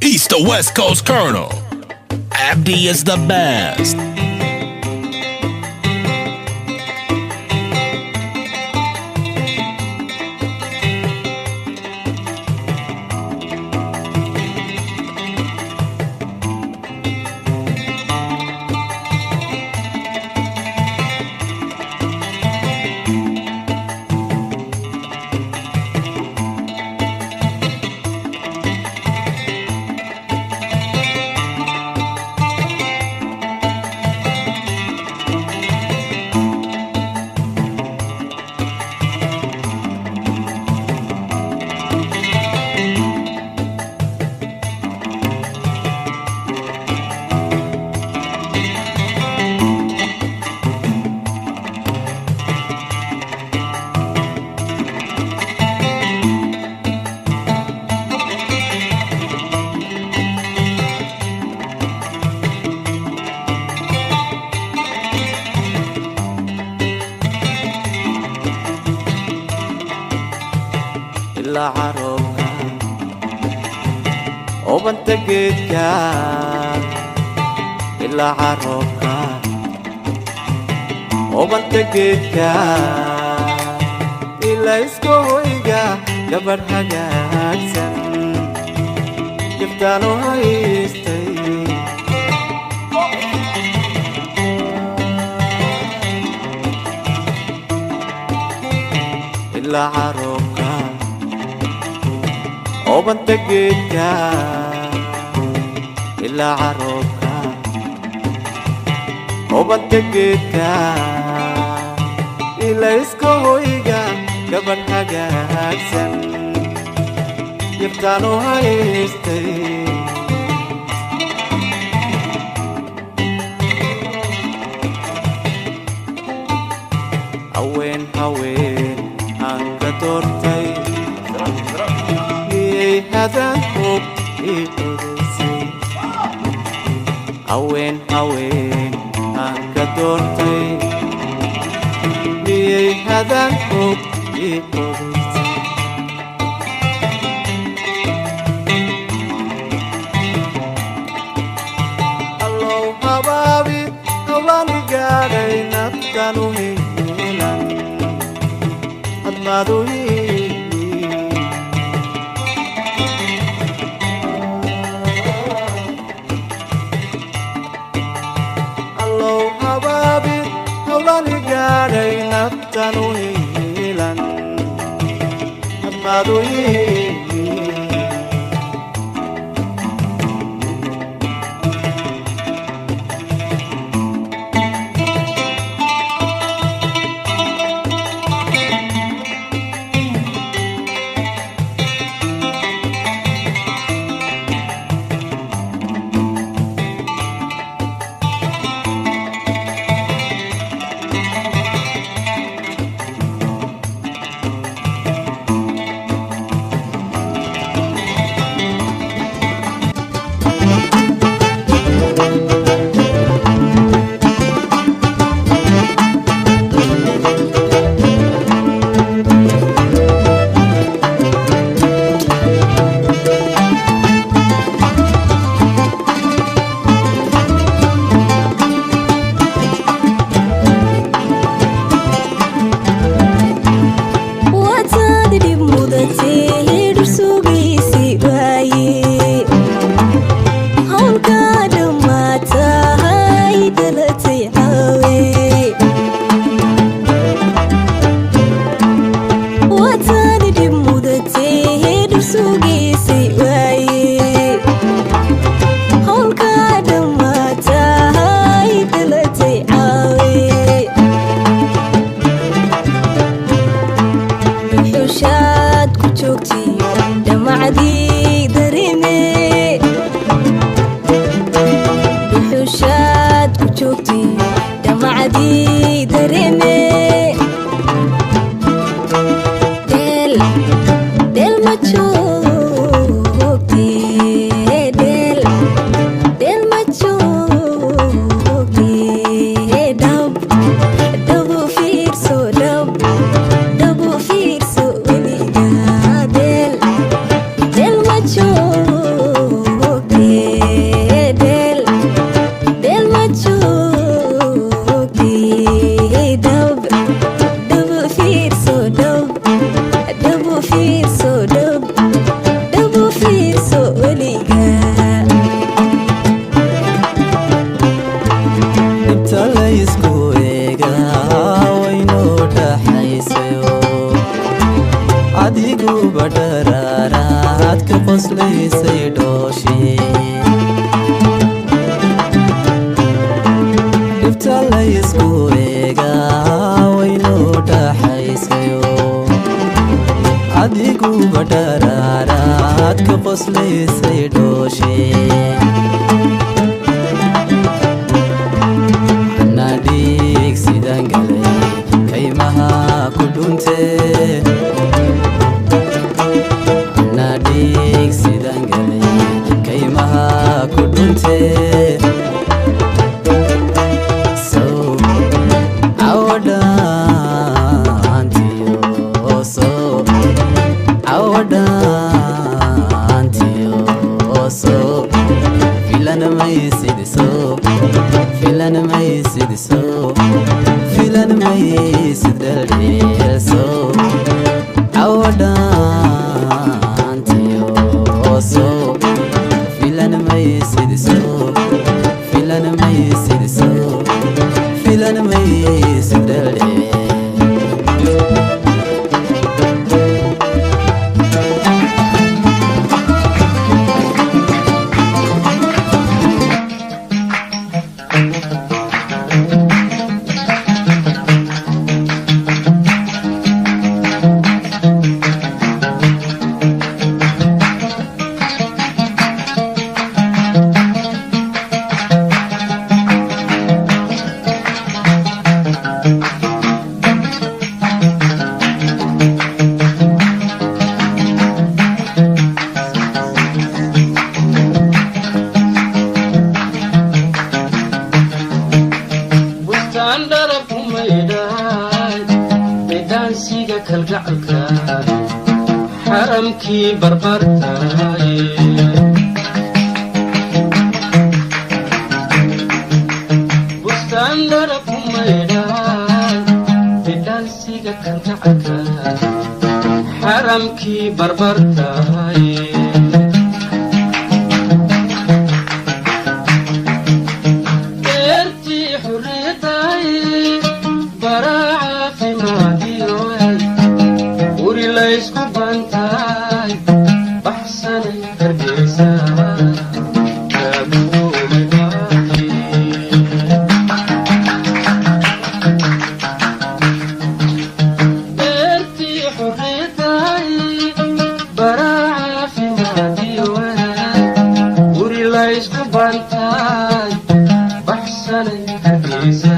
East to West Coast Colonel. Abdi is the best. Ilaa caroobka obanta geedka, ilaa caroobka obanta geedka, ilaa iska hoyga gabadh hagaagsan jiftaanu haystay. Ilaa caroobka obanta geedka, ilaa caroobka obanta geedka, ilaa iska hoyga gabadh hagaagsan jiftaanu haystay. Haween haween aan ka doortay miyay hadan hub ii odaysay? Haween haween aan ka doortay miyay hadan hub ii odaysay? Allow habaabi hawlani gaadhay naftan u heelan hadmaad u hiili. Allow habaabi hawlani gaadhay naftan u heelan hadmaad u hiili. Wataad dhib mudatee dhur sugaysi waaye, howlkaa dhammaatahay dhalatay caawe. Wataad dhib mudatee dhur sugaysi waaye, howlkaa dhammaatahay dhalatay caawe. Xushaad ku joogtiyo dhamacdii dareeme, dhuxushaad ku joogtiyo dhamacdii dareeme. Dheel dheel ma joogte. Beegso weliga. Dhibta laysku eegaa waynoo dhaxaysayo, adiguba dharaaraad ka qoslaysay dhooshii. Dhibta laysku eegaa waynoo dhaxaysayo, adiguba dharaaraad ka qoslaysay dhooshii. Nadhiig sidaan galay kaymaha ku dhuntee, nadhiig sidaan galay kaymaha ku dhuntee. Sow cawadhaantiyo, sow cawadhaantiyo, sow filan maysid, sow filan maysid, sow filan maysid dhaldheel. Sow cawadhaantiyo, sow filan maysid, sow filan maysid, sow filan maysid dhaldheel. Bustaan dharab umaydhaay, bidaansiga kalgacalka, xaramkii barbartaay. Bustaan dharab umaydhaay, bidaansiga kalgacalka, xaramkii barbartaay. Beertii xurriyaday, baraa caafimaadiyoay, guri laysku bantaay, baxsanay Hargeysa kaaguumay baaqi. Beertii xurriyaday, baraa caafimaadiyoay, guri laysku bantaay, baxsanay Hargeysa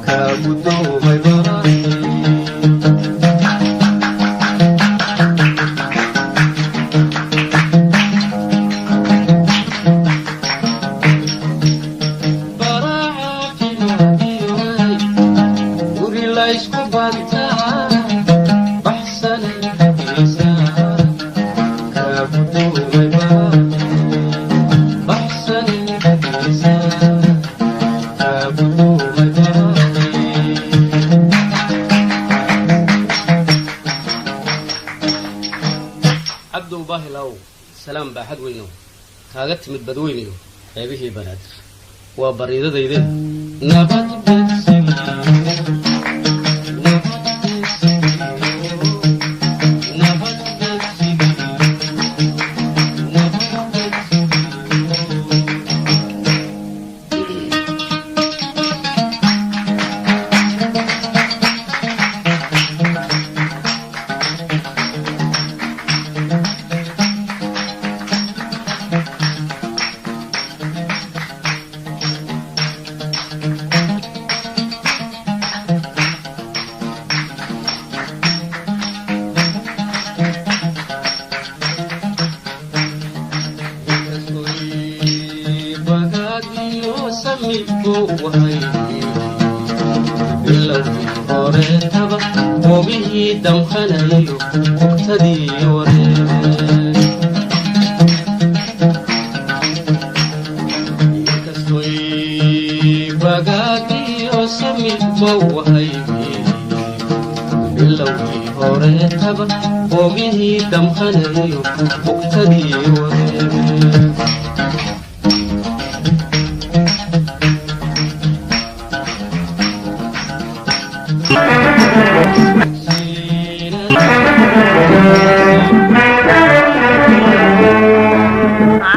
kaagudoomay baaqi. Baraa caafimaadiyoay, guri laysku bantaay, baxsanay Hargeysa kaagudoomay baaqi, baxsanay Hargeysa kaagudoomay baaqi. Cabdow baahilaw, salaam baaxad weynow kaaga timid badweynayo xeebihii Banaadir, waa bariidadayde nabad beegsigiyo, nabad beegsigiyo, nabad beegsigiyo, nabad beegsigiyo. Bilowgii horeetaba goobihii damqanayo bugtadii wareere. Inkastoy bagaadiyo samidba wahay bilowgii. Horeetaba boogihii damqanayo bugtadii wareebe.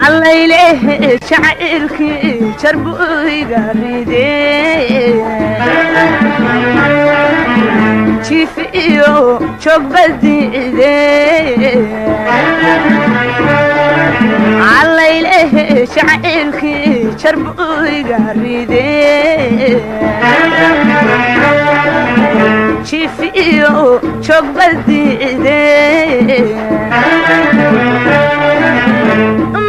Allaylehe jacaylkii jarbuyga ridee, jiif iyo joogbadiide. Allaylehe jacaylkii jarbuyga ridee, jiif iyo joogbadiide.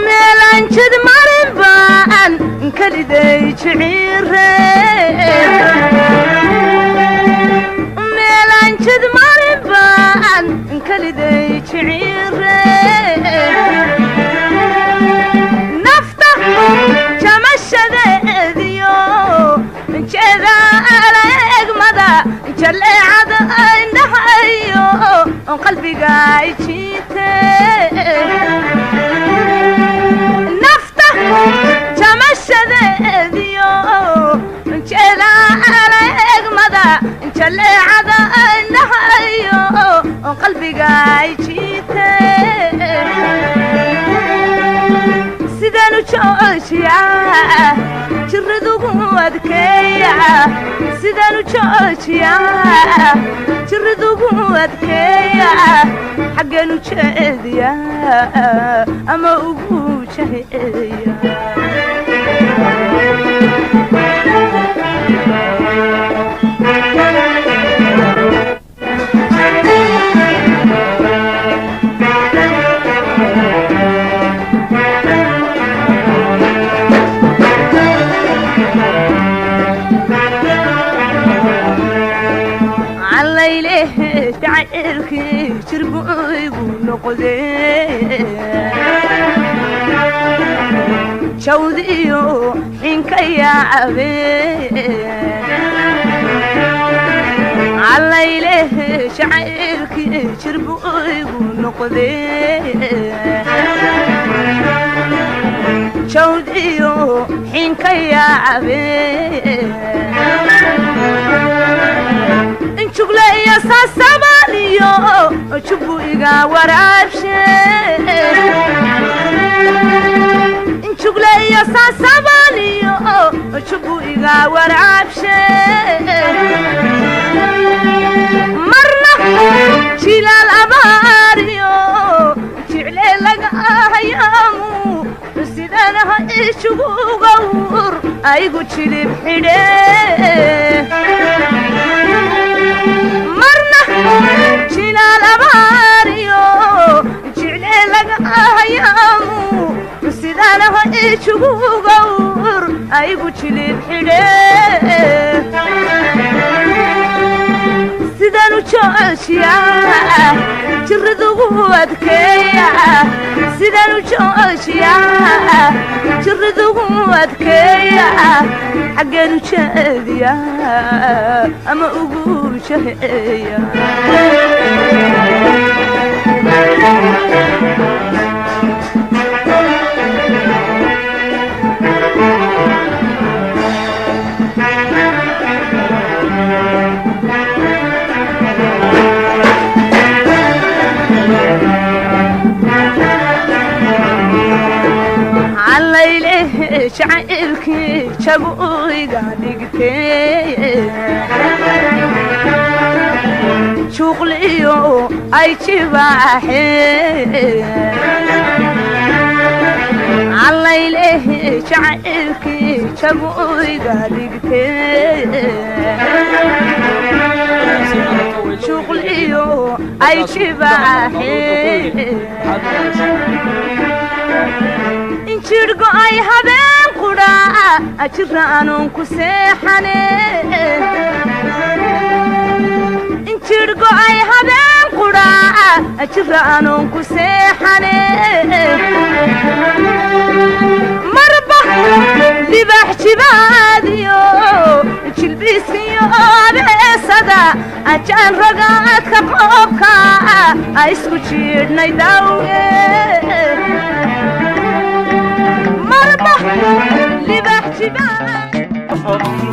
Meelaan jid marin baan keliday jiciire, meelaan jid marin baan keliday jiciire. Nafta jamashadeediyo jeeda egmada jaleecada indhahayo qalbiga jiite. Nafta jamashadeediyo jeeda egmada jaleecada indhahayo qalbiga jiite. Sidaanu joojiyaa jiradugu adkeeya, sidaanu joojiyaa jiradugu adkeeya, xaggeenu jeediya ama ugu jaheeya. Allaylehe jacaylkii jirbuygu noqdee, jawdiyo xinka yaabe. Allaylehe jacaylkii jirbuygu noqdee, jawdiyo xinka yaabe. Jugle iyo saasabaaliyo jubbu iga waraabshe, jugle iyo saasabaaliyo jubbu iga waraabshe. Marna jilaal abaariyo jicle laga hayaamu sidanaha ishugu gawr aygu jilib xidhe. Marna jilaal abaariyo jicle laga hayaamu sidanaha ishugu gawr aygu jilib xidhe. Sidaanu joojiyaa jiradugu adkeeya, sidaanu joojiyaa jiradugu adkeeya, xaggeenu jeediya ama ugu jaheeya. Allaylehe jacaylkii jabuyga dhigtee, juuqliyo ay jibaaxeen. Allaylehe jacaylkii jabuyga dhigtee, juuqliyo ay jibaaxeen. Injirhgo ay habeen qudha ajira aanun ku seexane, injirhgo ay habeen qudha ajira aanun ku seexane. Marba libax jibaadiyo jilbisiyo abeesada Ajaan ragaadka qoobka a isku jiidhnay dawge marba libax jibaan.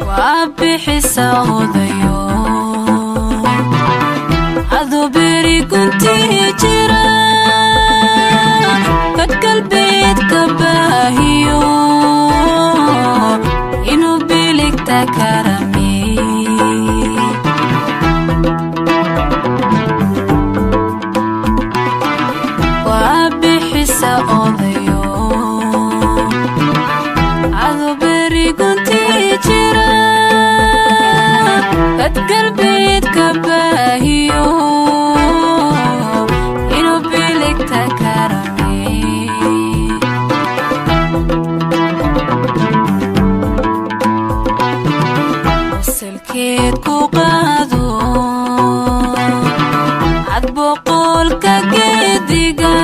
Waa bixisa odayo aduu beri guntii jira bad galbeed ka baahiyo inuu biligta karame. Waa bixisa odayo aduu beri guntii jira bad galbeed ka baahiyo inuu biligta karame. Salkeed ku qaado cad boqolka geediga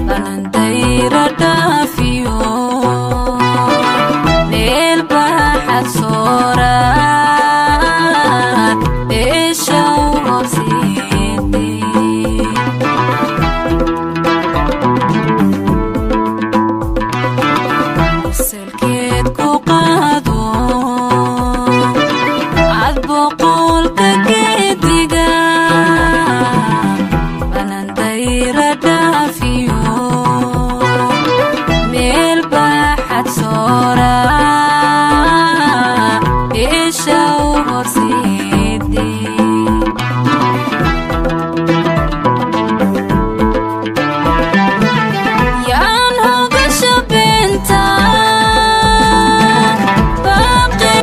balandayra dhaafiyo meel baaxad soora beesha u horseeday. Salkeed ku qaado cad boqolka geediga balandayra dhaafiyo meel baaxad soora beesha u horseeday. Yaan hogasha beenta baaqi.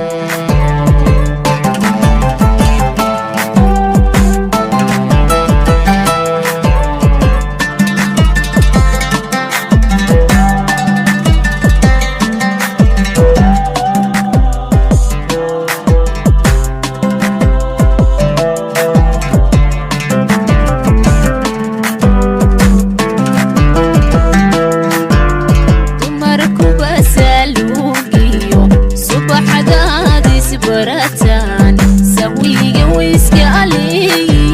Dumarkuba saaluugiyo subaxadaad isbarataan sawiga wayska aleeyi.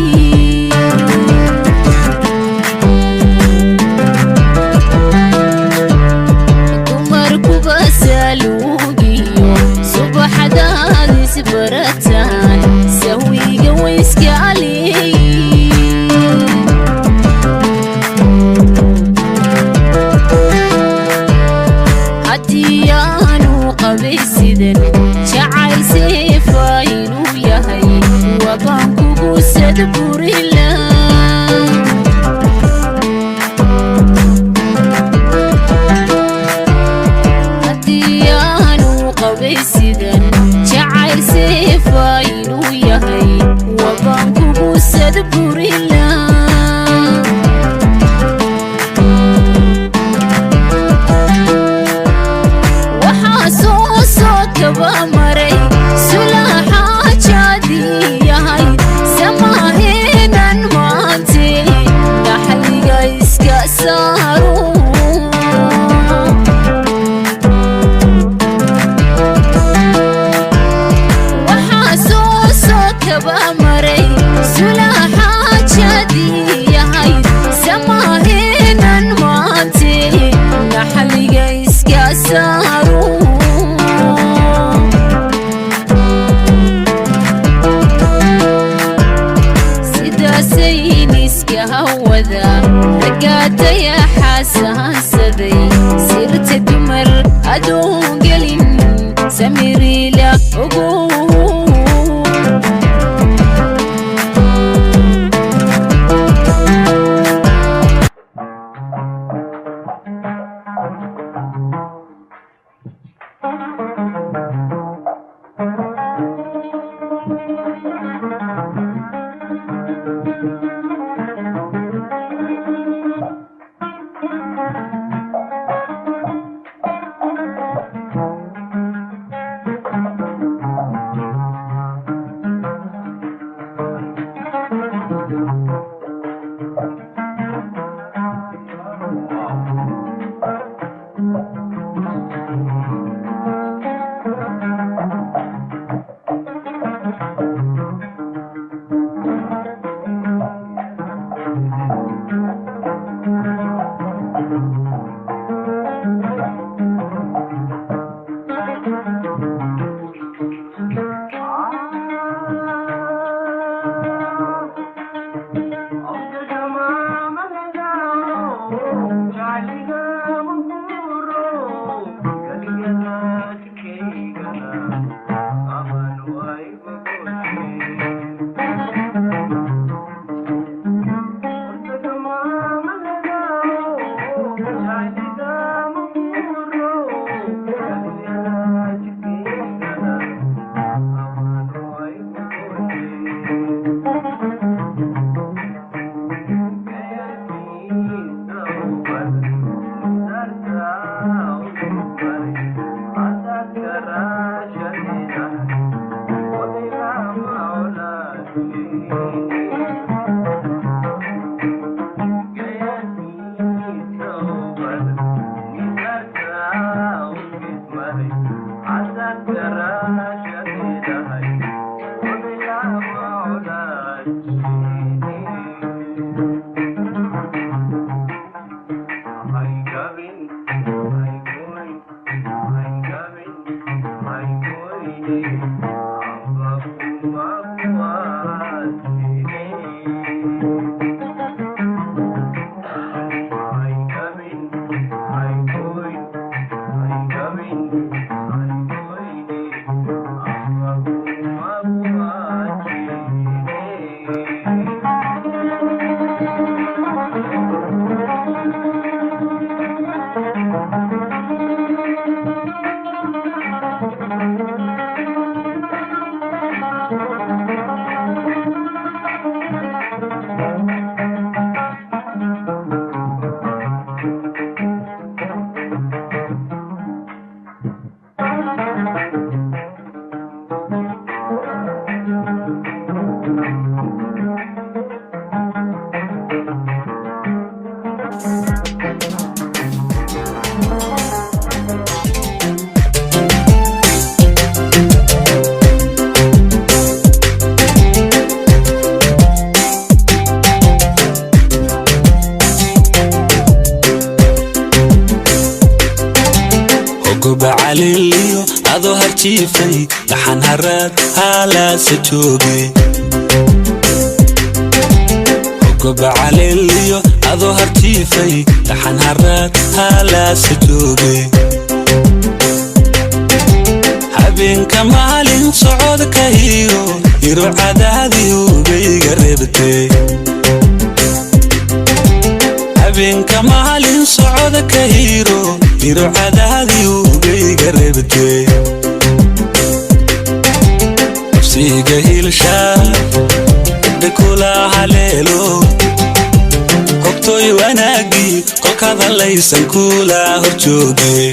Dumarkuba saaluugiyo subaxadaad isbarataan sawiga wayska aleeyi. Haddii aanu qabaysidan jacayl seefa inuu yahay wabaan kugu sadburila. Haddii aanu qabaysidan jacayl seefa inuu yahay wabaan kugu sadburila. Waxaa soo soo kaba maray sulaxaajaadii yahay samaahinan maante dhaxliga iska saaru. Waxaa soo soo kaba maray sulaxaajaadii yahay samaahinan maante dhaxliga iska saaru. Sidaasayniska hawada ragaataya xaasahansaday sirta dumar adoon gelin samiriila ogow. Gobacaliliyo adoo harjiifay dhaxan haraad haalaasa jooge. Gobacaliliyo adoo harjiifay dhaxan haraad haalaasa jooge. Habeenka maalin socodka iyo hiro cadaadiyo bayga reebtay. Habeenka maalin socodka hiro hiro cadaadiyo bayga reebtay. Nafsiga hilsha kula haleelo hogtooy wanaagii kolkaad halaysan kula horjooge.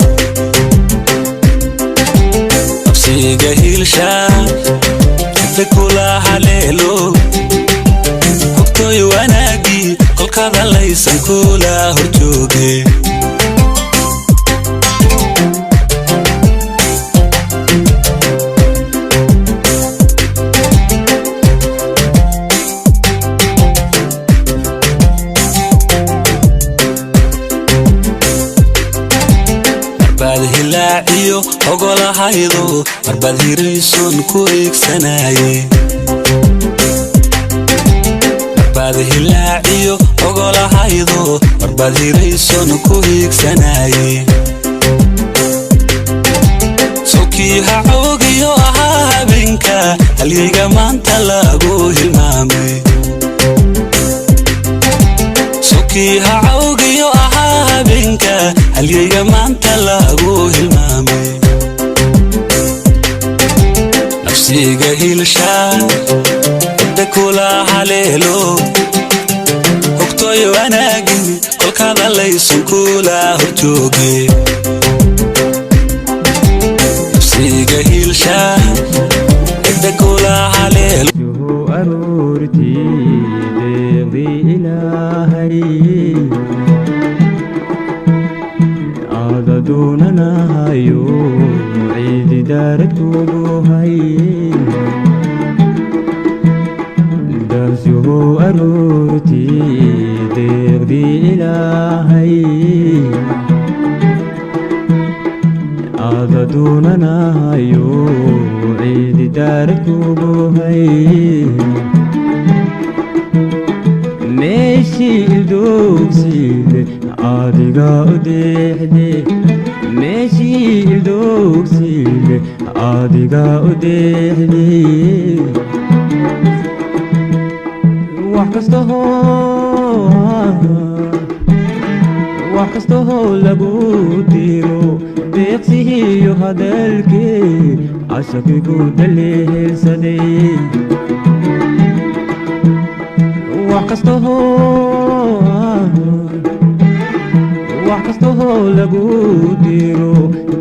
Nafsiga hilsha kula haleelo hogtooy wanaagii kolkaad halaysan kula horjooge. Marbaad hilaaciyo ogolahaydo marbaad hirayson ku eegsanaye. Marbaad hilaaciyo ogolahaydo marbaad hirayson ku eegsanaye. Sokii ha coogiyo ahaa habeenka halyeyga maanta lagu hilmaamay. Sokii ha coogiyo ahaa habeenka halyeyga maanta lagu hilmaamay. Nafsiga hilsha cidda kula haleelo hogtooy wanaagin kolkaad halaysan kula horjooge. Nafsiga hilsha cidda kula haleelo. Yuhu aroortii deeqdii Ilaahay aadaduunanahayo ciidi daaradkugu hay. Dasyuhu aroortii deeqdii Ilaahay aadaduunanahayo ciidi daaradkugu hay. Meeshii ildoogsiile adiga u deexde, meeshii ildoogsiile Adiga u deexdii wax kasta hoo, wax kasta hoo lagu diro deeqsihiyo hadalkii cashaqigu daliilsaday. Wax kasta hoo, wax kasta hoo lagu diro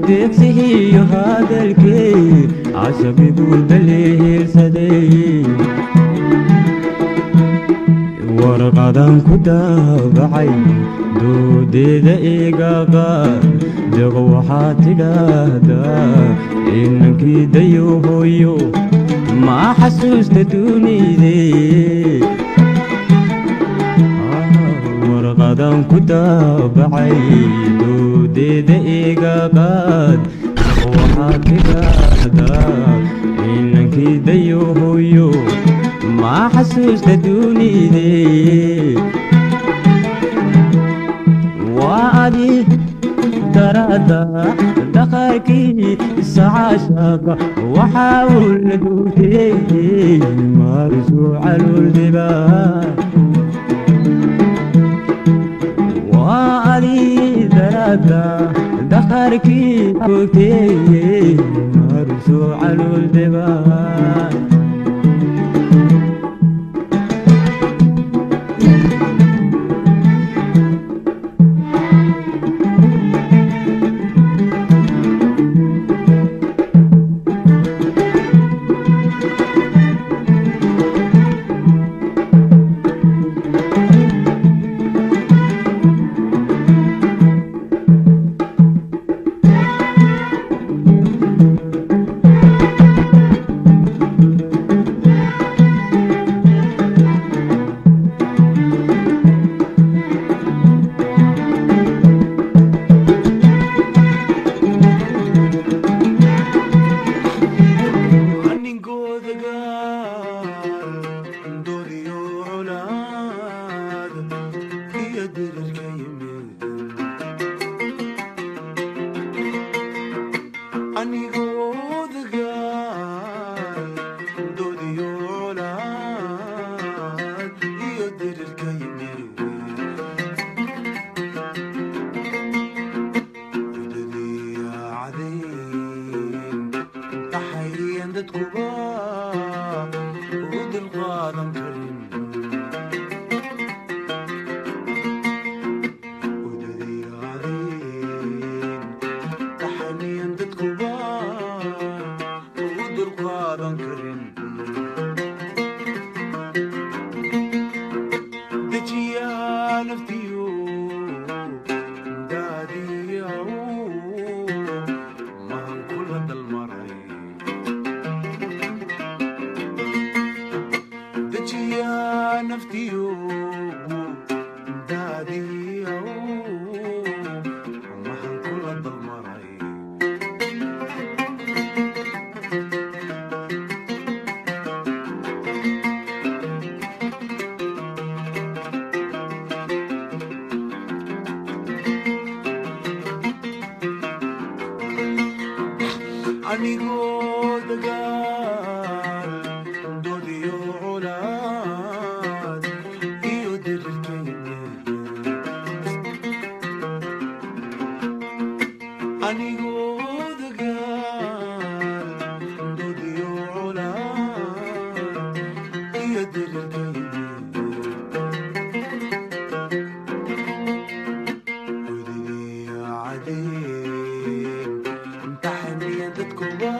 deeqsihiyo hadalkii cashaqigu daliilsaday. Warqadan ku daabacay doodeeda iga qaad, deeq waxaad tidhaahdaa inankii dayo hooyo ma xasuusta dunide. Warqadan ku daabacay doodeeda iga qaad, deeq waxaad tidhaahdaa inankii dayo hooyo ma xasuusta dunide. Waa adi darada dhaqankii sacaashaqa waxaa uu la duutay maarsu caluuldiba. Waa adi darada dhaqarkii kogtay maarsu caluuldiba. Anigoo dagaal doodiyo colaad iyo dirirkayne, anigoo dagaal doodiyo colaad iyo dirirkayne, wedigiya cadeen imtixaaniya dadkuba.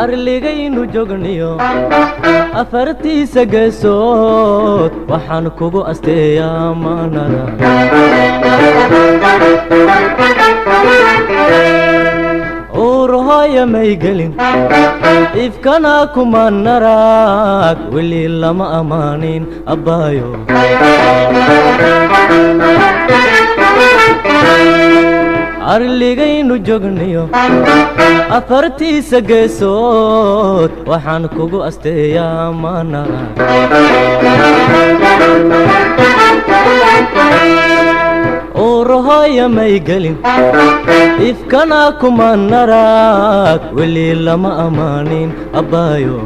Arligaynu joogniyo afartiisa geesood, waxaan kugu asteeyaa maanara. Uurhooya may gelin, ifkana kuma narag, weli lama ammaanin abbaayo. Arligaynu joogniyo afartiisa geesood, waxaan kugu asteeyaa maanara. Uurhooya may gelin, ifkana kuma narag, weli lama ammaanin abbaayo.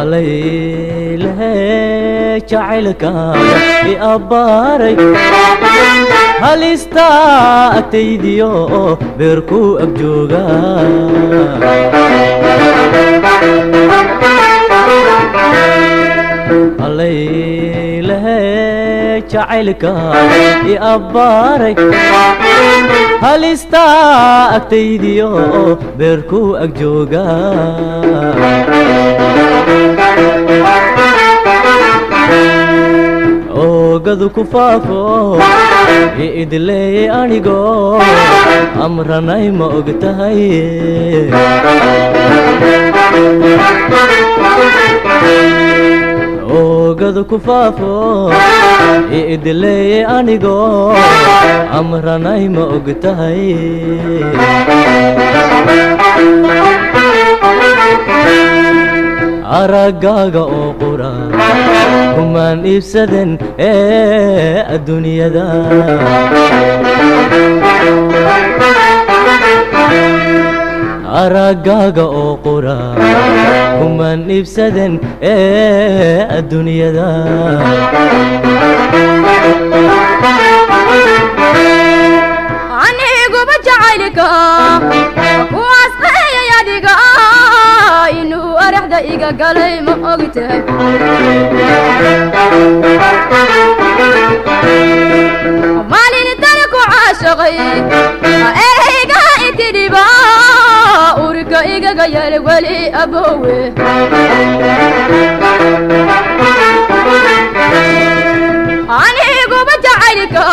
Alaylehe jacaylkaaga i abbaaray, halista agtaydiyo beerku ag jooga. Alaylehe jacaylkaaga i abbaaray, halista agtaydiyo beerku ag jooga. Oogadu ku faafo i idleeyey anigoo amranay, ma og tahay? Oogadu ku faafo i idleeyey anigoo amranay, ma og tahay? Araggaaga oo qura kumaan iibsaden ee adduunyada. Araggaaga oo qura kumaan iibsaden ee adduunyada. Aniguba jacaylka ku asqeeyay adiga, inuu araxda iga galay ma ogtahay? Maalin dana ku caashaqay ereyga itidhiba, urka igaga yal weli abowe. Aniguba jacaylka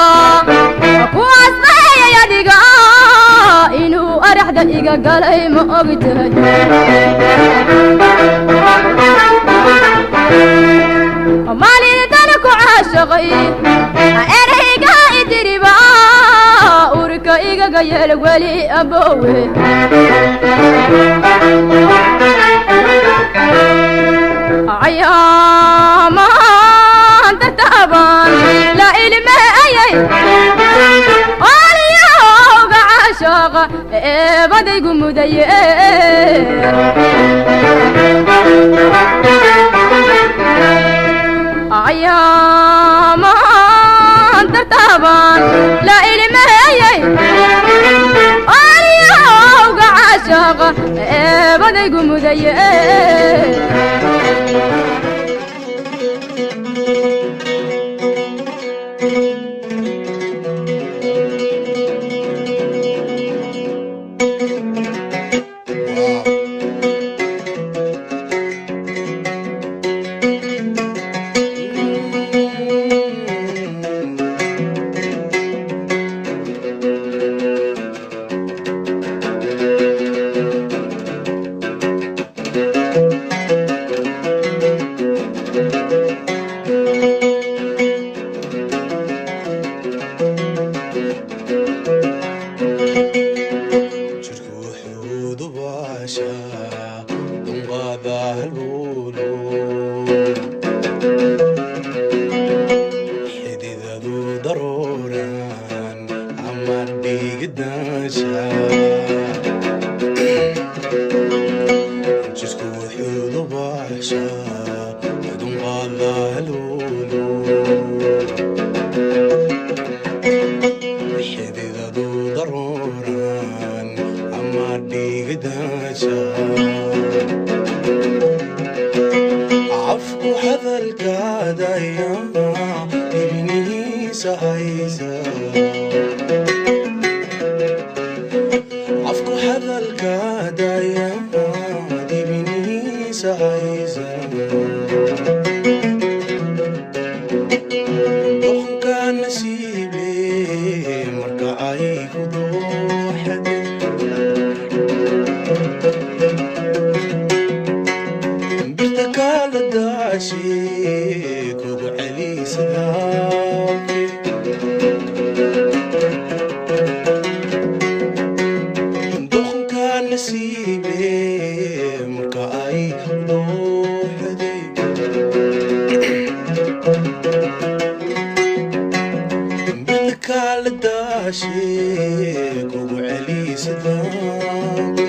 ku asqeeyay adiga, inuu araxda iga galay ma ogtahay? Maalin dana ku caashaqay ereyga itiriba, urka igaga yeel weli abowe. Ayaamaan dartaaban la ilmeeyay olyooga caashaaqa eebadaygu mudaye. Ayaamaan dartaaban la ilmeeyay olyooga caashaaqa eebadaygu mudaye. Jirku wuxuu dubaashaa dunqaada halbuulu, xididadu daruuran ama dhiigdaasha. Jirku wuxuu dubaashaa dunqaada halbuulu, xididadu daruuran ama dhiigdaasha. Afku hadalkaadaya ibnihiisa haysa. La daashe kugu celisa dambe.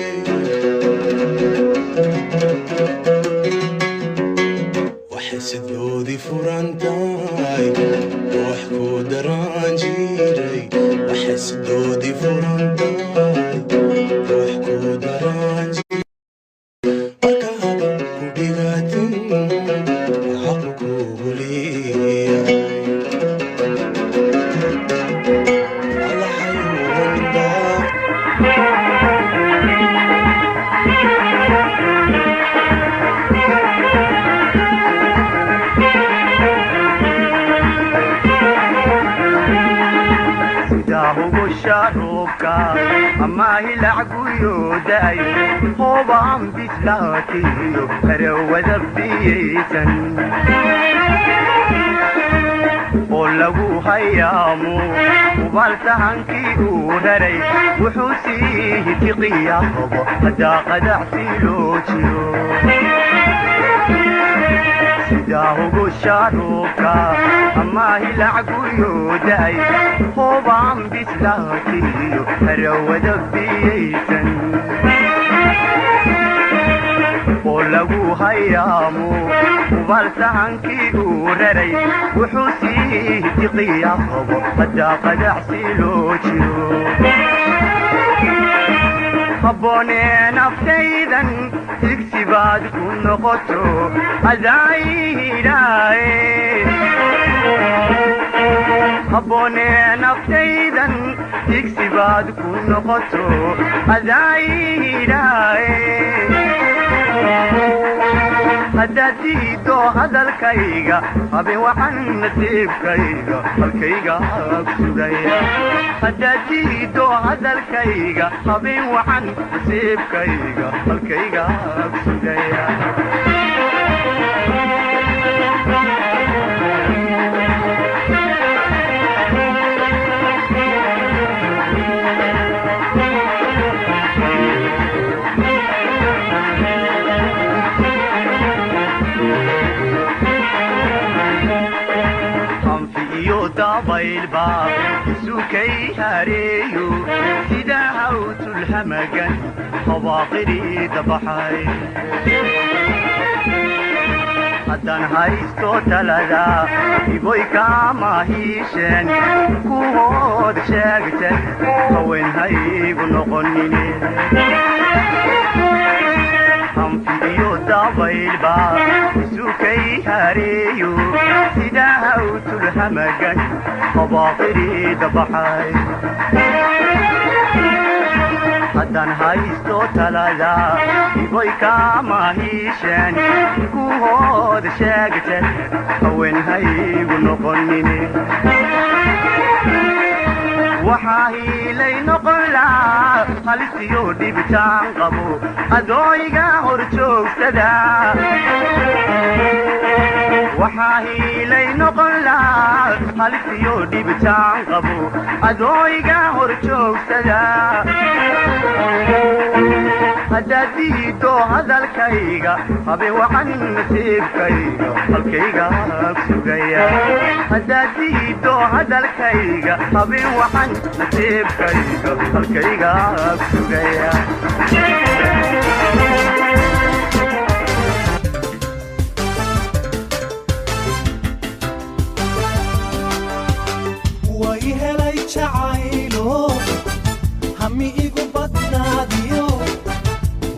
Waxay sidoodii furan tahay ruux ku daraan jiray. Waxay sidoodii furan tahay ruux ku daraan jiray. Marka haba ku dhigatin xaqu kugu leeyahay. Alla xayuwan baa. Sidaa hubusha roobka ama hilacguyooday, hoobaan bislaatiyo harawada biyaysan oo lagu hayaamo, hubaal sahankii uu raray wuxuu sii hitiqiyaabo haddaa qadacsi loo jiro. Sidaa hubusha roobka ama hilacguyooday, hoobaan bislaatiyo harawada biyaysan oo lagu hayaamo, hubaal sahankii uu raray wuxuu sii hitiqiyaabo haddaa qadacsi loo jiro. Habboonee naftaydan higsi baad ku noqoto adaayidhaaye. Habboonee naftaydan higsi baad ku noqoto adaayidhaaye. Haddaad diiddo hadalkayga, habeen waxaan nasiibkayga halkayga ku sugaya. Haddaad diiddo hadalkayga, habeen waxaan nasiibkayga halkayga ku sugaya. Anfi iyo dabaylba isukay hareeyo, sida hawtulhamagan habaaqiri dabaxay. Haddaan haysto talada iboy kama hiisheen kuhood sheegte, haween haygu noqonine. Anfi iyo dabaylba isukay hareeyo, sida hawtulhamagan habaaqiri dabaxay. Haddaan haysto talada iboy kama hiisheen kuhood sheegte, haween haygu noqonine. Waxaa hiilay noqon laa halisiyo dhibitaan qabo adooyga hor joogsada. Waxaa hiilay noqon laa halisiyo dhibitaan qabo adooyga hor joogsada. Haddaad diiddo hadalkayga, habeen waxaan nasiibkayga halkayga ku sugaya. Haddaad diiddo hadalkayga, habeen waxaan nasiibkayga halkayga ku sugaya. Way helay jacaylo hami igu badnaadiyo,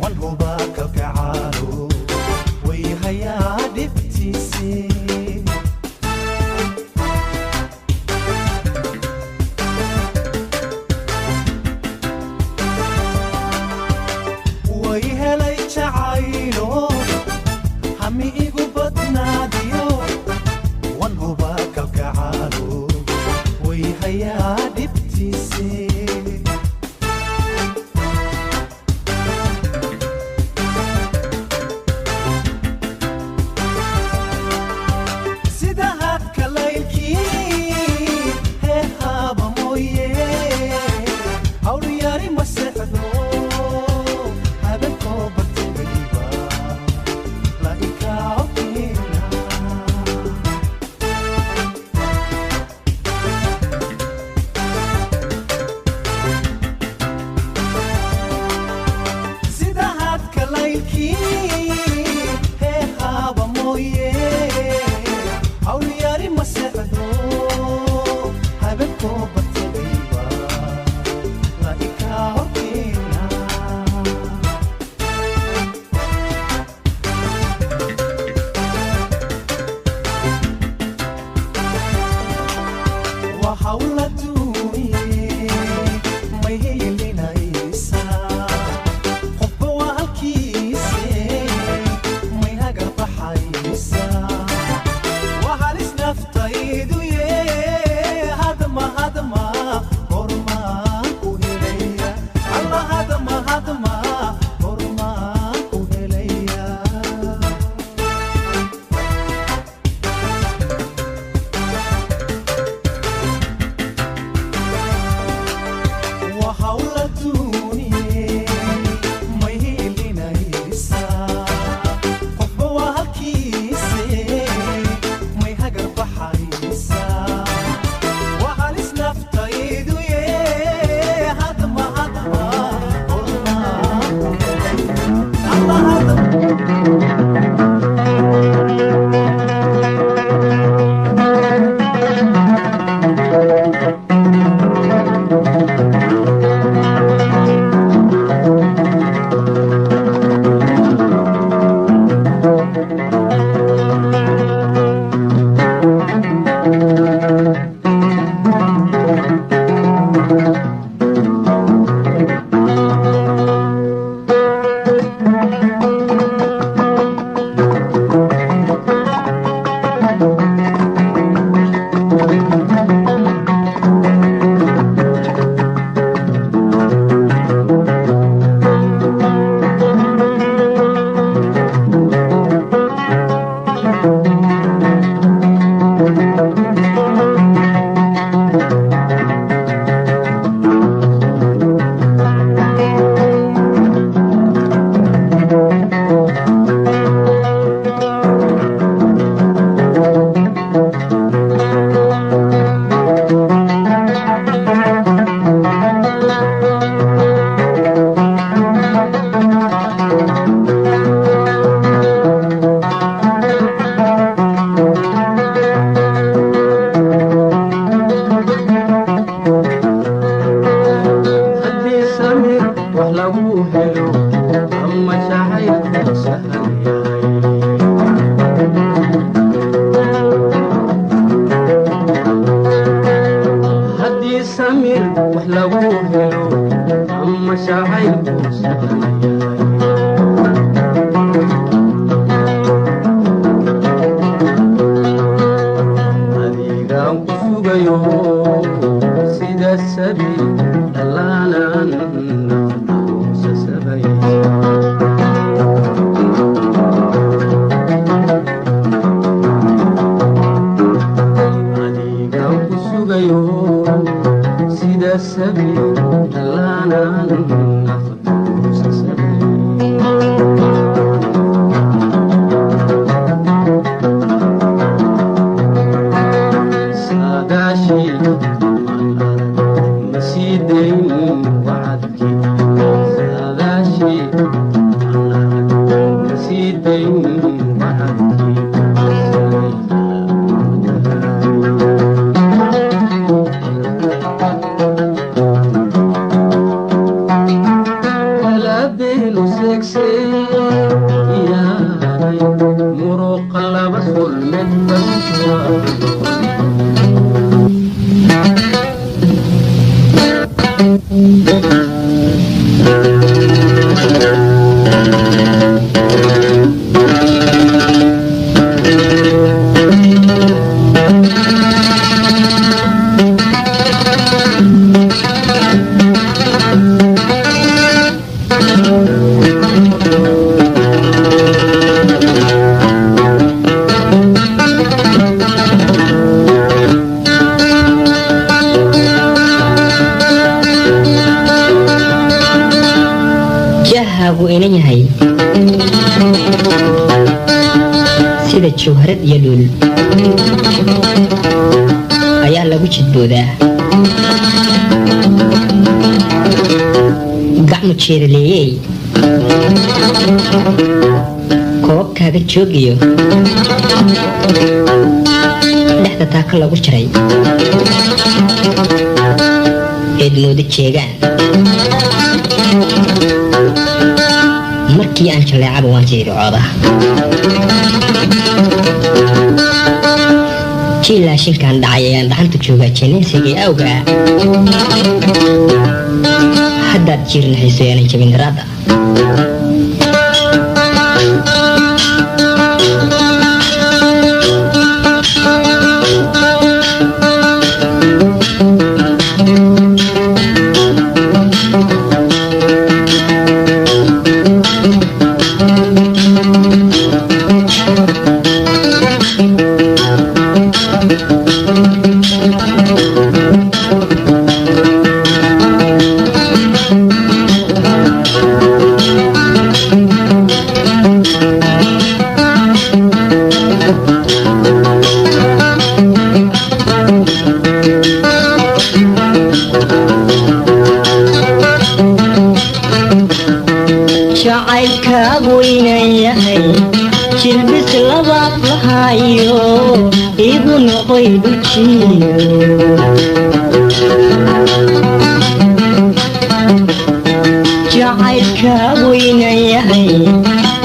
wan hubaa kalgacaalo way hayaa dhibtiisii. Way helay jacaylo hami igu badnaadiyo, wan hubaa kalgacaalo way hayaa dhibtiisii. Jahaagu inan yahay sida jawharad iyo luul ayaa lagu jidboodaa gacmu jeeraleeyey koobkaaga joogiyo dhexda taaka lagu jaray eed moodo jeegaan markii aan jaleecaba waan jiiricoodaa. Jiilaa shinkan dhacay ayaan dhacanta joogaa jeeneensigii awga. Haddaad jiir lahayso yaanan jabin daraada. Jacaylkaagu inan yahay jilbis labaad lahayo igu noqoy dhujiyo. Jacaylkaagu inan yahay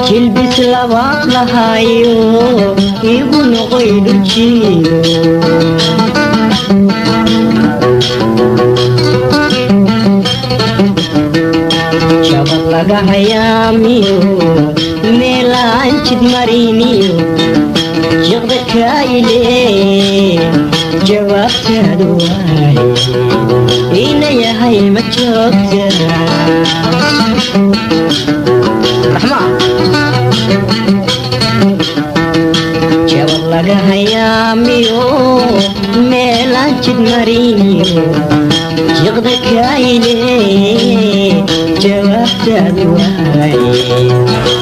jilbis labaad lahayo igu noqoy dhujiyo. Jabad laga hayaamiyo meelaan jid mariniyo jiqda kaayile jawaabtaadu waay ina yahay ma joogta raxma. Jabad laga hayaamiyo meelaan jid mariniyo jiqda kaayile jawaabtaadu waay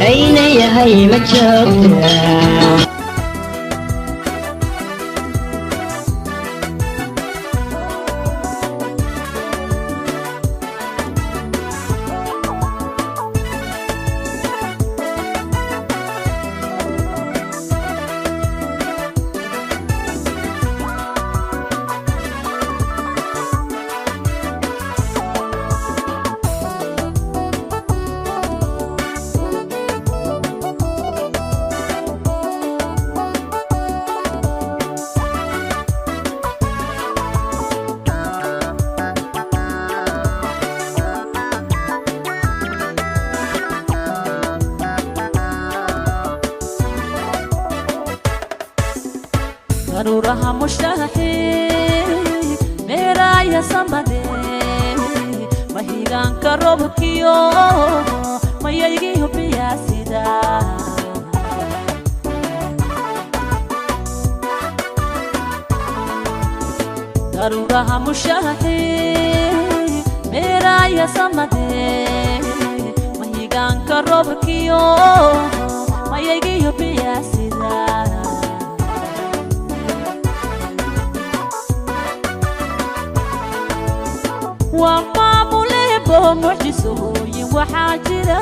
ayna yahay ma joogta. Daruuraha mushaaxi meeraaya samade mahigaanka roobkiyo mayaygiyo biyaasida. Daruuraha mushaaxi meeraaya samade mahigaanka roobkiyo mayaygiyo biyaasida. Waa maamulebo mucjisooyin waxaa jira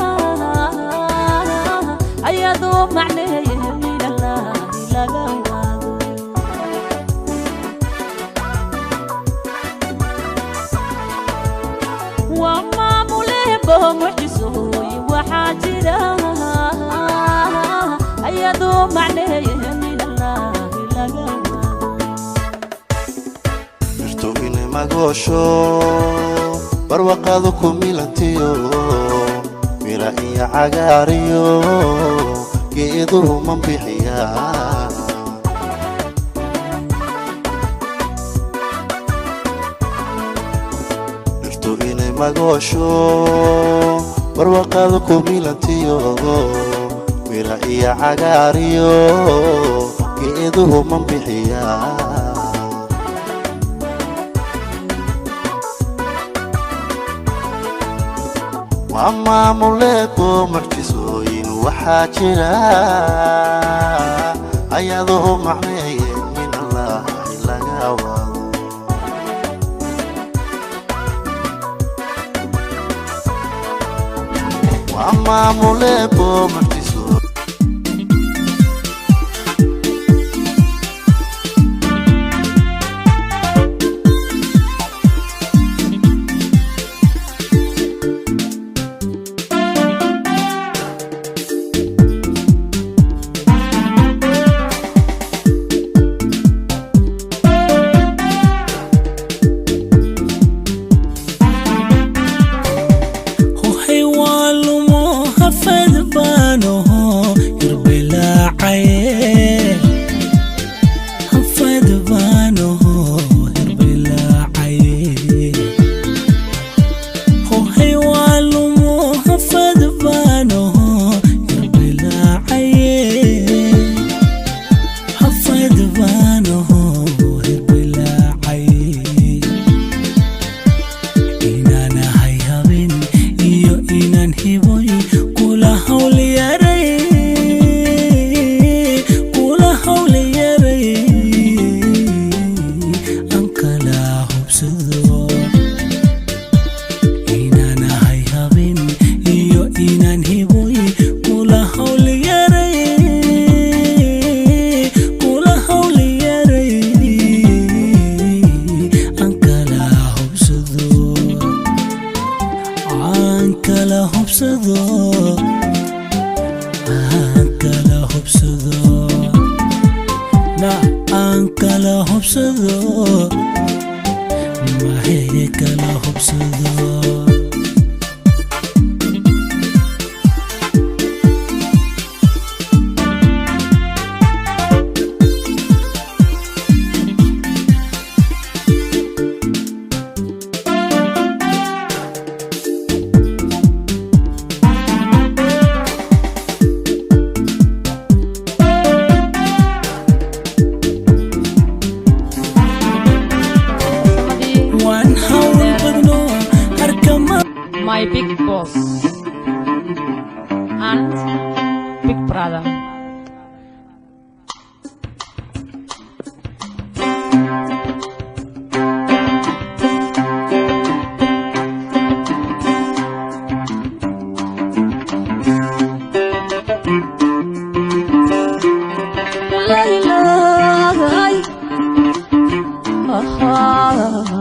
ayadoo macneeye minallaahi laga wado. Waa maamulebo mucjisooyin waxaa jira ayadoo macneeye minallaahi laga wado. Dhirtu inay magoosho barwaqadu ku milantiyo mira iyo cagaariyo geeduhu man bixiyaa. Dhirtu inay magoosho barwaqadu ku milantiyo mira iyo cagaariyo geeduhu man bixiyaa. Waa maamuleebo mucjisooyin waxaa jira ayadoo macneeye min allaahi laga wado. Waa maamuleebo mucjiso. kala hubsado. Waan hawl badno harkama. My big boss and big brother. Laylay. Ah.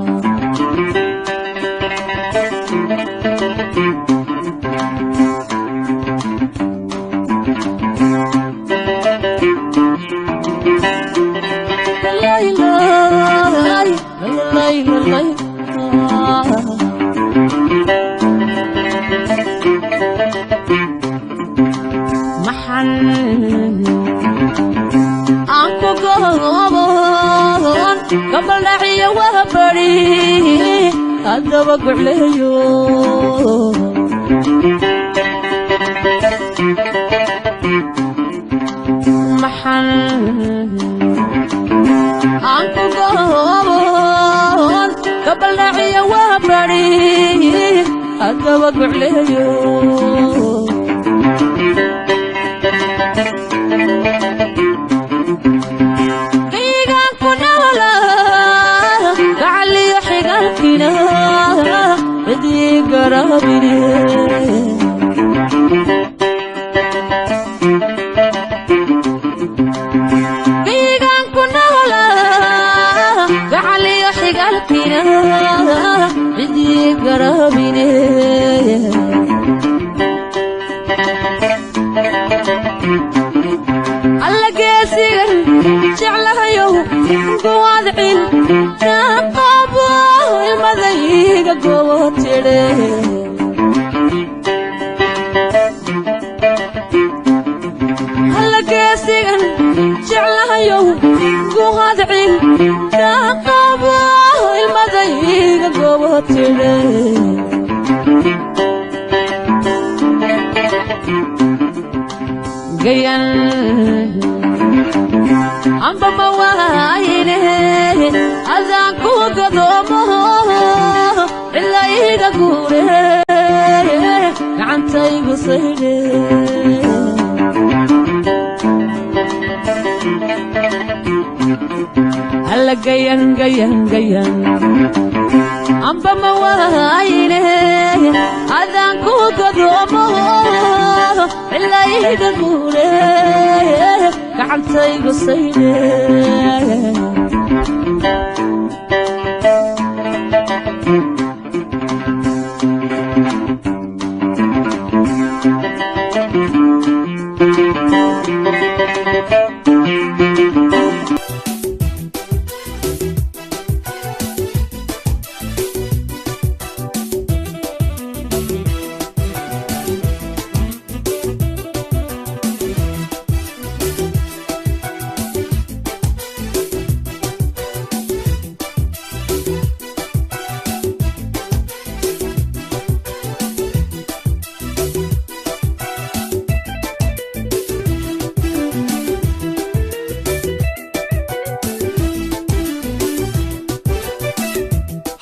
Laylay, laylay, laylay. Maxan aan ku goobon gabaldhaciyo waa bari haddaba gucleeyo. Maxan aan ku goobon gabaldhaciyo waa bari haddaba gucleeyo. Kaygaan ku dhala gacaliyo xigaalkiina cidii garaabine. Kaygaan ku dhala gacaliyo xigaalkiina cidii garaabine. Alla geesigan jeclahayow guwadcil naqabo ilmadayga gobo tidhe. Alla geesigan jeclahayow guwadcil naqabo ilmadayga gobo tidhe. Gayan amba mawaayine adaan ku gadoomo cilayga guure gacantaygu saydhe. Alla gayan gayan gayan amba mawaayine adaan ku gadoomo cilayga guure gacantaygu saydhe.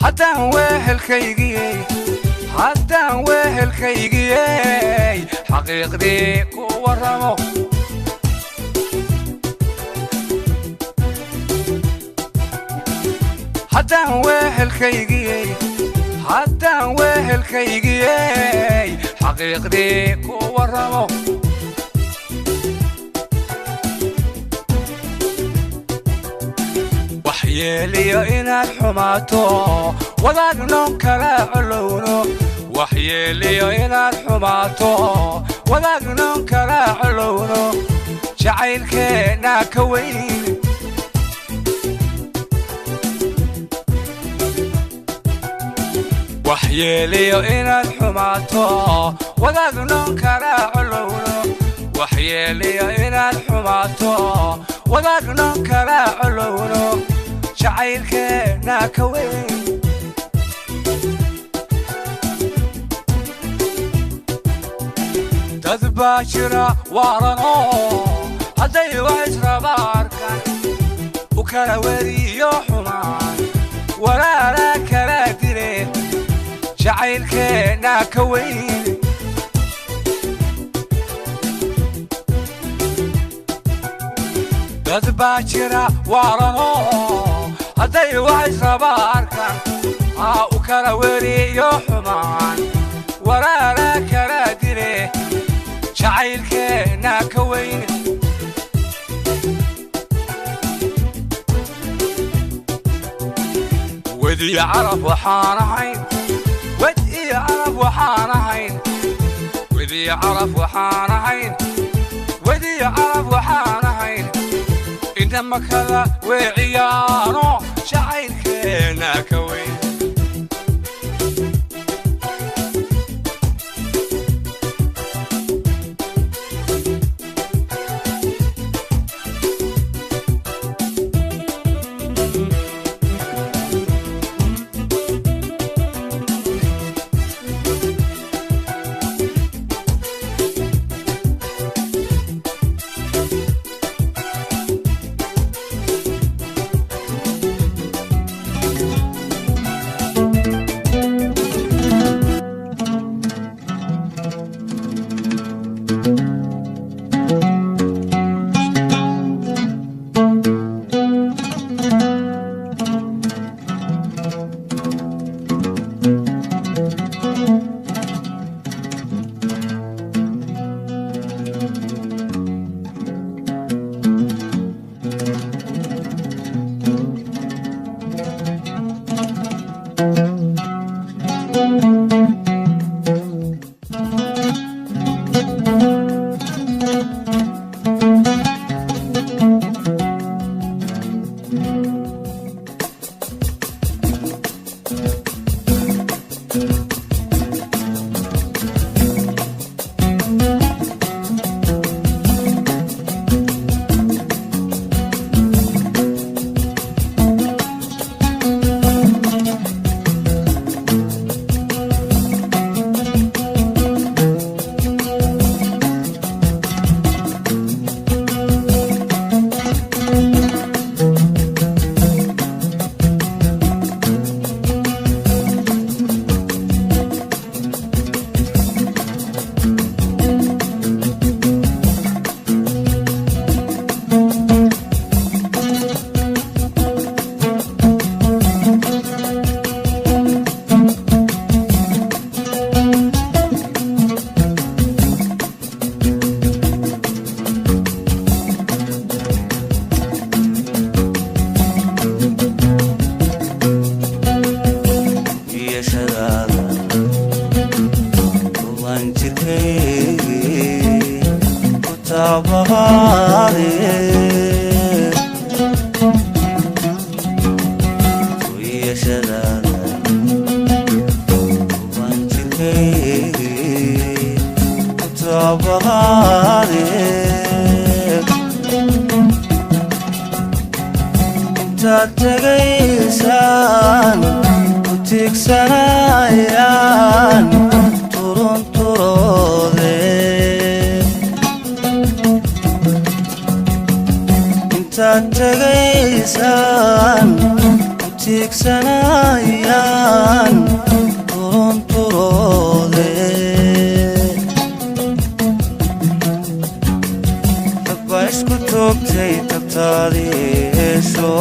Haddaan wehelkaygiyey, haddaan wehelkaygiyey, xaqiiqdii ku warramo. Haddaan wehelkaygiyey, haddaan wehelkaygiyey, xaqiiqdii ku warramo. Waxyeeliyo inaad xumaato wadaagnoon kala colowno, waxyeeliyo inaad xumaato wadaagnoon kala colowno, jacaylkeennaa ka weyn. Waxyeeliyo inaad xumaato, wadaagnoon kala colowno. Waxyeeliyo inaad xumaato, wadaagnoon kala colowno, jacaylkeenna ka weyn. Dad baa jira waaranoo hadday wax israba arkaan u kala weriyo xumaan, walaala kala dile, jacaylkeenna ka weyn. Dad baa jira waaranoo hadday wax israba arkaan aa u kala weriyo xumaan, walaala kala dile, jacaylkeenna ka weyn. Wed iyo carab waxaan ahayn, wed iyo carab waxaan ahayn, wed iyo carab waxaan ahayn, wed iyo carab waxaan ahayn, inama kala weeciyaano, jacaylkeenna ka weyn. Yeeshadaada waan jirkay ku taabaqaade, yeeshadaada waan jirkay ku taabaqaade. Intaad tegaysaan ku tiigsanayaan turunturoode, intaad tegaysaan ku tiigsanayaan turunturoode. Rag baa isku toogtay tabtaadii heesho,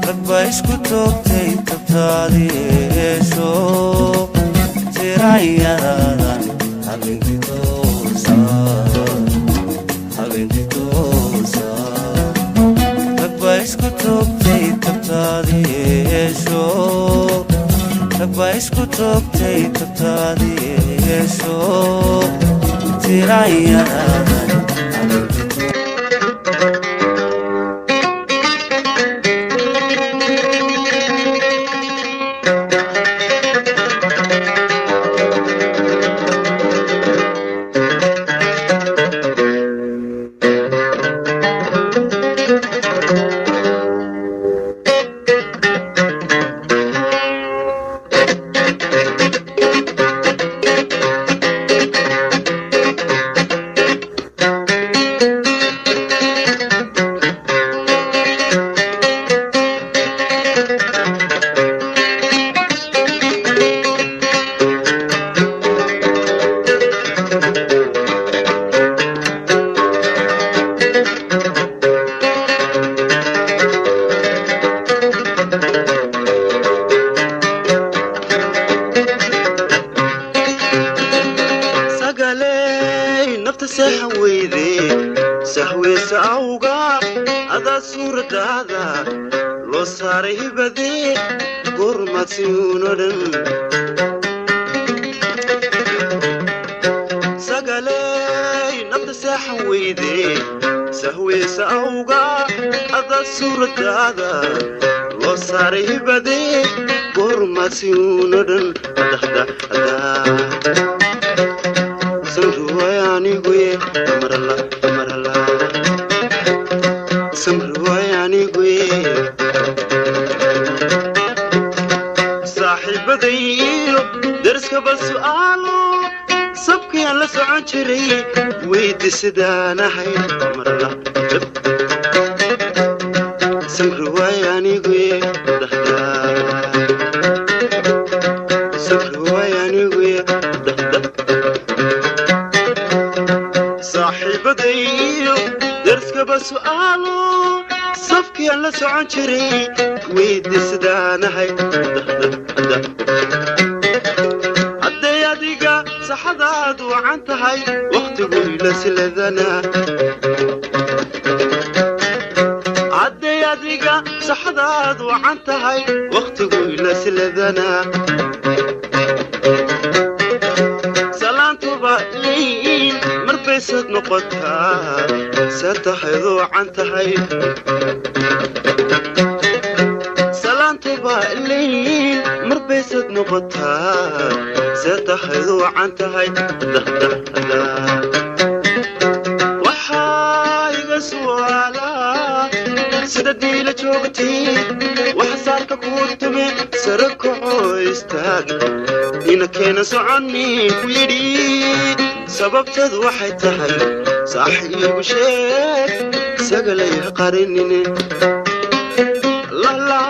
rag baa isku toogtay tabtaadii heesho, tirayadaadan habeenkii toosa, habeenkii toosa. Rag baa isku toogtay tabtaadii heesho, rag baa isku toogtay tabtaadii heesho, tirayadaadan habeenkii. Seexan weyde sahweysa awga, adaa suuradaada loo saaray hibadee, goormaadsiuno dhan. Sagaley nabta seexan weyde sahweysa awga, adaa suuradaada loo saaray hibadee, goormaadsiuno dhan. Samriwaay aniguye amarala amarala, samriwaay aniguye. Saaxiibaday iyo deriskaba su'aalo, sabkiyaan la socon jiray weydi sidaanahay marala. Samriwaay aniguye samriwaay aniguye. Saaxiibaday iyo deriskaba su'aalo, safkiyaan la socon jiray weydi sidaanahay. Hadday adiga saxadaad wacan tahay, wakhtigu ila siladana. Hadday adiga saxadaad wacan tahay, wakhtigu ila siladana. Salaantuba leyn marbaysad noqotaa, see tahayd wacan tahay. Salaantuba leyn marbaysad noqotaa, see tahayd wacan tahay. Waxaa iga su'aalaa sida diila joogtay, waxa saarka kuu tume, sare kacoo istaag, ina keena soconni ku yidhi. Sababteedu waxay tahay saax iigu sheeg, sagalay ha qarinine lala.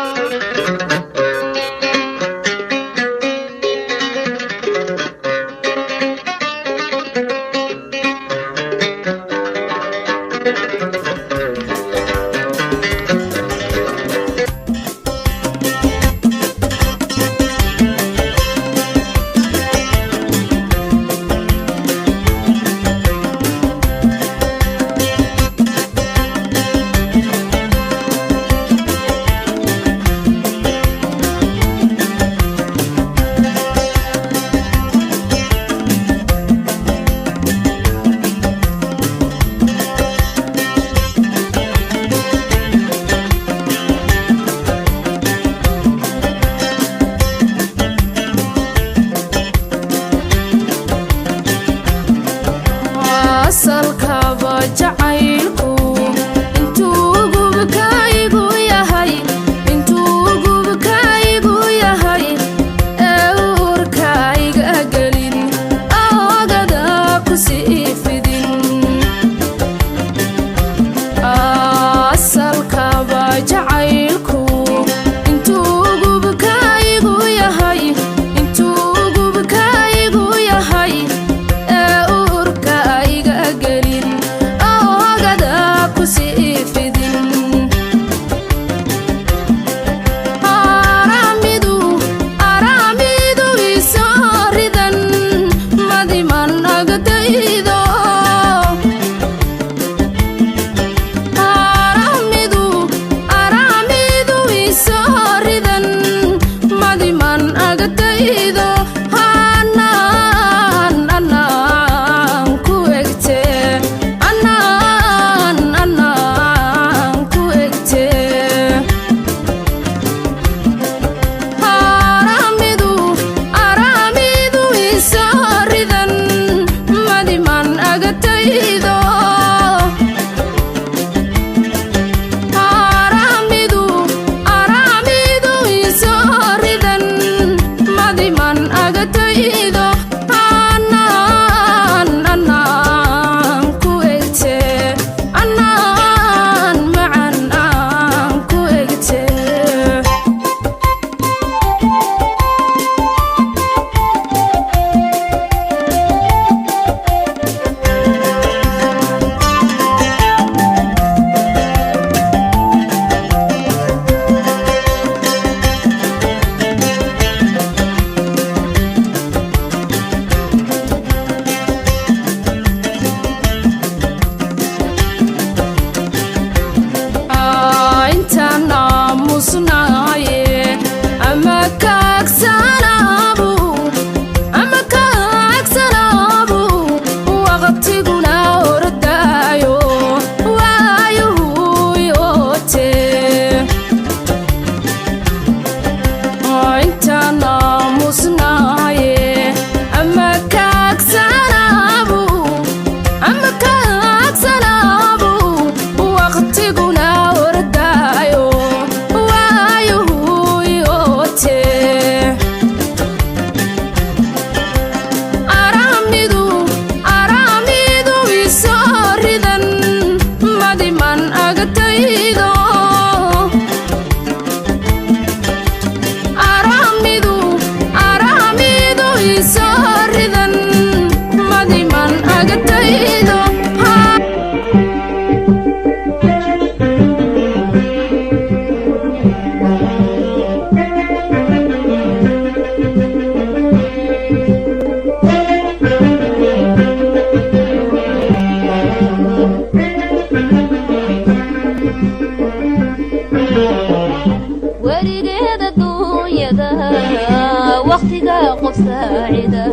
Waqtiga qof saacida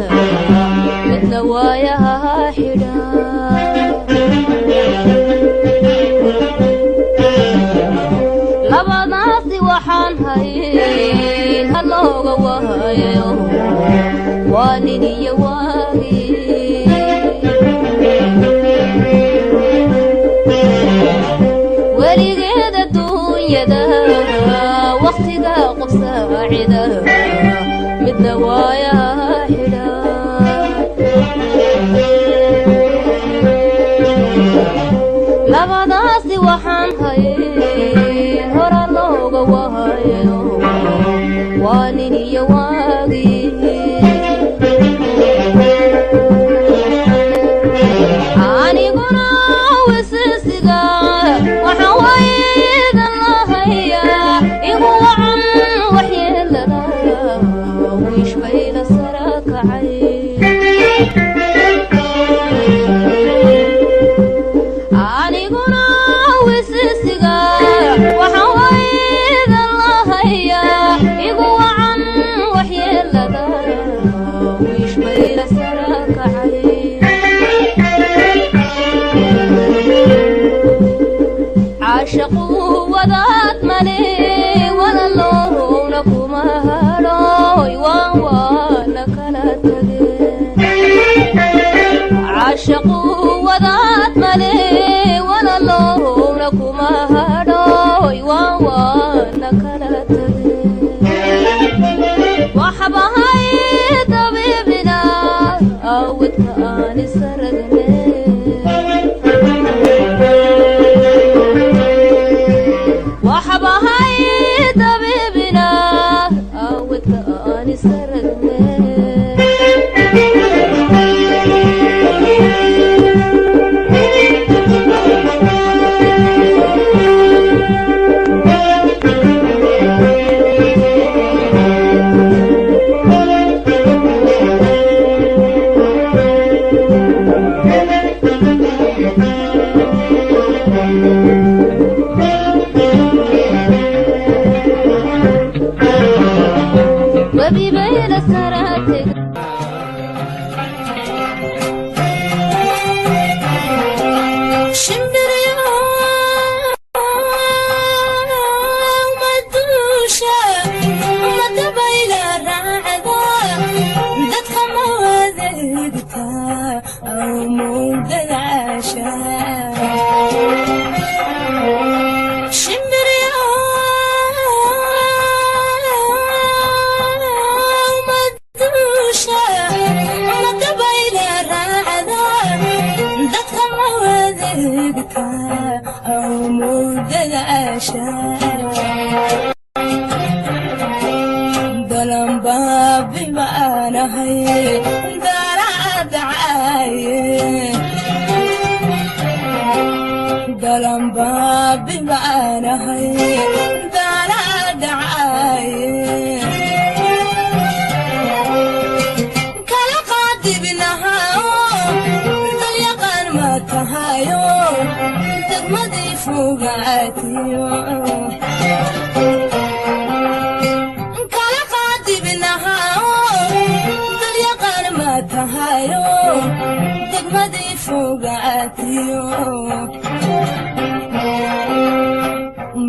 midna waayaha xidha. Labadaasi waxaan hayn halooga waayayo, waa nin iyo waagi. Weligeed adduunyada waqtiga qof saacida midna waayaha xidha. Labadaasi waxaan hayn hora looga waayayo, waa nin iyo waagi. Aniguna wisisiga waxaan waydan lahayaa igu wacan waxyeelada wiish bayla sara kacay. Aniguna wisisiga waxaan waydan lahayaa igu wacan waxyeelada wiish bayla sara kacay. Caashaqu wadaad male, walaloowna kuma hadhoy, waan waana kala tageen. Caashaqu wadaad male, walaloowna kuma hadhoy, waan waana kala tageen. Waxbahay dabiibina awdka aan isaragne. Waxbahay dabiibina awdka aan isaragne. Webi bayla saraateg.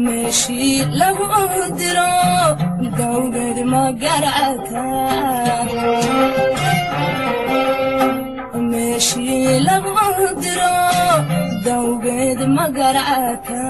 Meeshii lagu diro dowgeed ma garata, meeshii lagu diro dowgeed ma garata.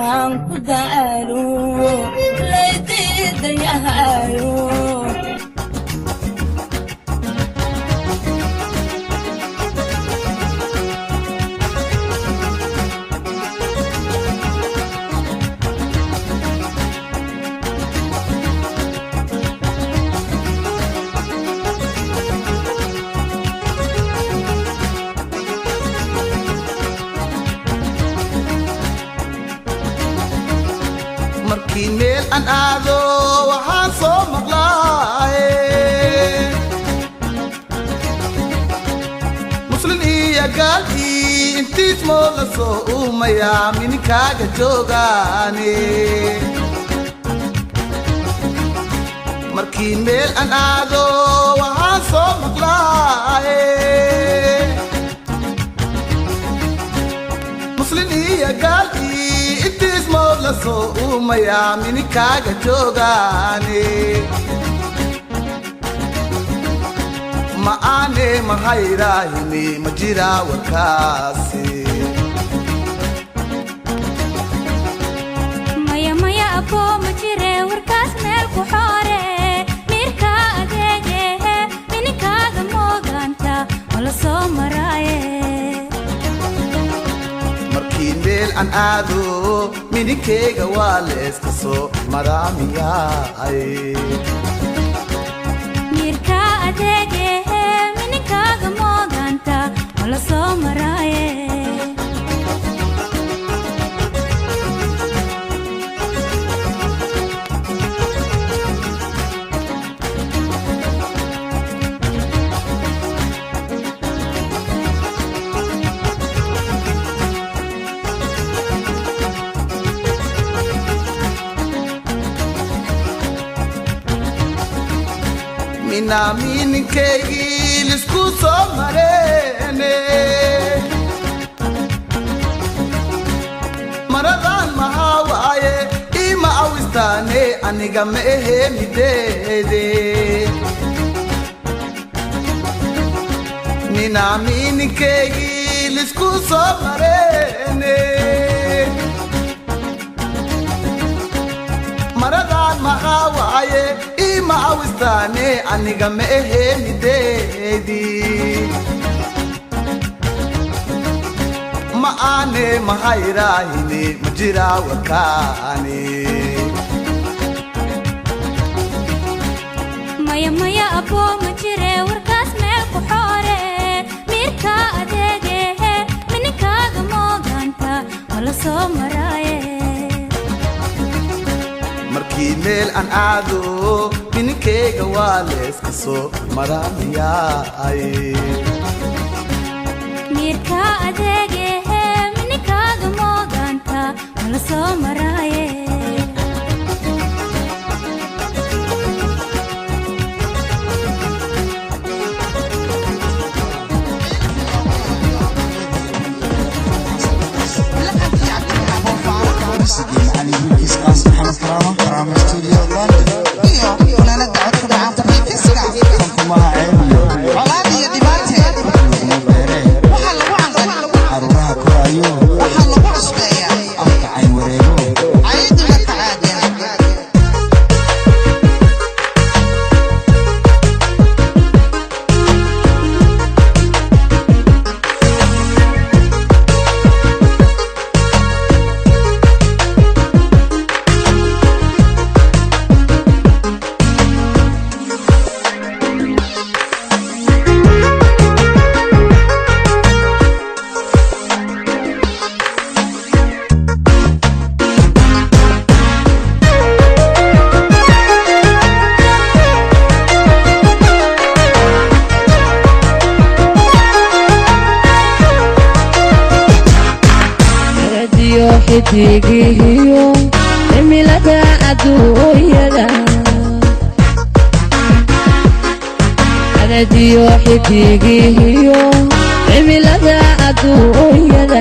Inaan ku daalo laydiidayahayo. Markii meel aan aado waxaan soo maqlaaye, muslin iyo gaalkii intiis moo la soo uumayaa mininkaaga joogaane. Markii meel aan aado waxaan soo maqlaaye, muslin iyo gaalkii intiis mood la soo uumayaa mininkaaga joogaane. Ma aane mahayraahini, ma jiraa warkaasi? Maya, maya aboo, ma jire warkaas, meel ku xoore. Miirka adeegehe, mininkaaga moogaanta ma la soo maraaye. Markii meel aan aado mininkeyga waa layska soo maraamiyaay. Miirka adeegehe, mininkaaga moogaanta ma la soo maraaye. Minaa mininkeygii lisku soo mareene, maradan maxaa waaye? Ima awistaane, aniga ma ahe mideede. Minaa mininkeygii lisku soo mareene, maradan maxaa waaye? Ima awistaane, aniga ma ahe mideedii. Ma aane mahayraahini, ma jiraa warkaani? Maya, maya aboo, ma jire warkaas, meel ku xoore. Miirka adeegehe, mininkaaga moogaanta ma la soo maraaye. Markii meel aan aado mininkeyga waa layska soo maraamiyaay. Miirka adeegehe, mininkaaga moogaanta ma la soo maraaye. Xidigihiyo cimilada adduunyada, adadiyo xidigihiyo cimilada adduunyada.